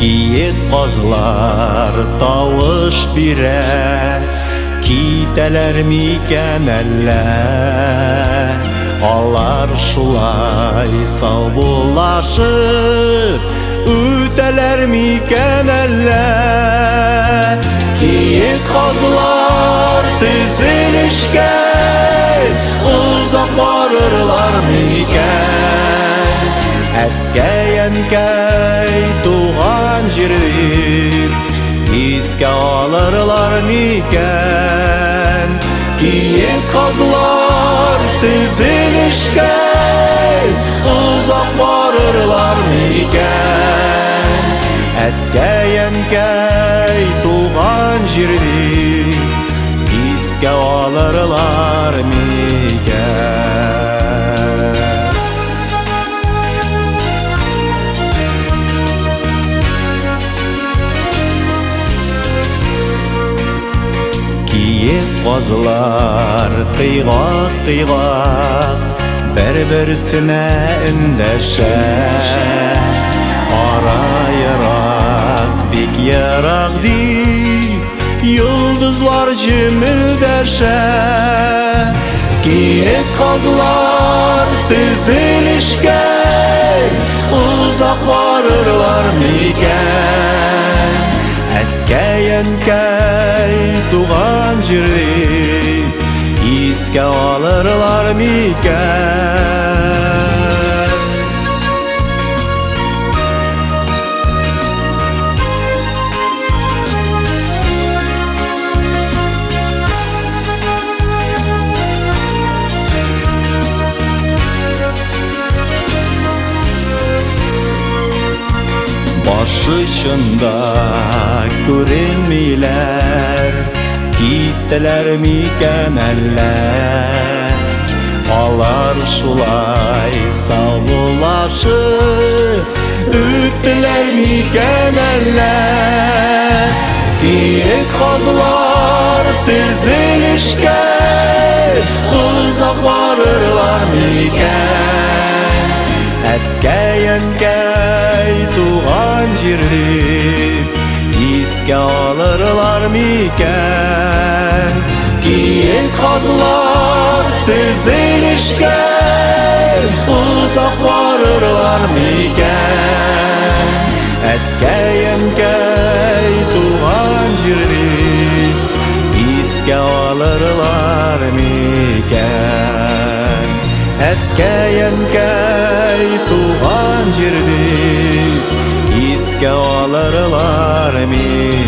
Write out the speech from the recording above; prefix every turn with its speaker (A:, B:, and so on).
A: Киек казлар тавыш бирә, китәләр микән әллә? Алар шулай саубуллашып үтәләр микән әллә? Киек казлар төзелешкә озак барырлар микән? Әткәй, әнкәй, туган җир дип искә алырлар микән? Киек казлар төзелешкә озак барырлар микән? Әткәй, әнкәй, туган җир дип искә алырлар микән? Киек казлар кыйгак-кыйгак бер-берсенә эндәшә. Ара ерак, бик ерак дип, йолдызлар җемелдәшә. Киек казлар төзелешкә озак барырлар микән? Әткәй, әнкәй, туган җир дип искә алырлар микән? Баш очында күренмиләр, киттеләр микән әллә? Алар шулай саубуллашып үттеләр микән әллә? Киек казлар төзелешкә озак барырлар микән? Әткәй, әнкәй, туган җир дип искә алырлар микән? Киек казлар төзелешкә озак барырлар микән? Әткәй, әнкәй, туган җир дип искә алырлар микән? Әткәй, әнкәй, туган җир дип искә алырлар микән?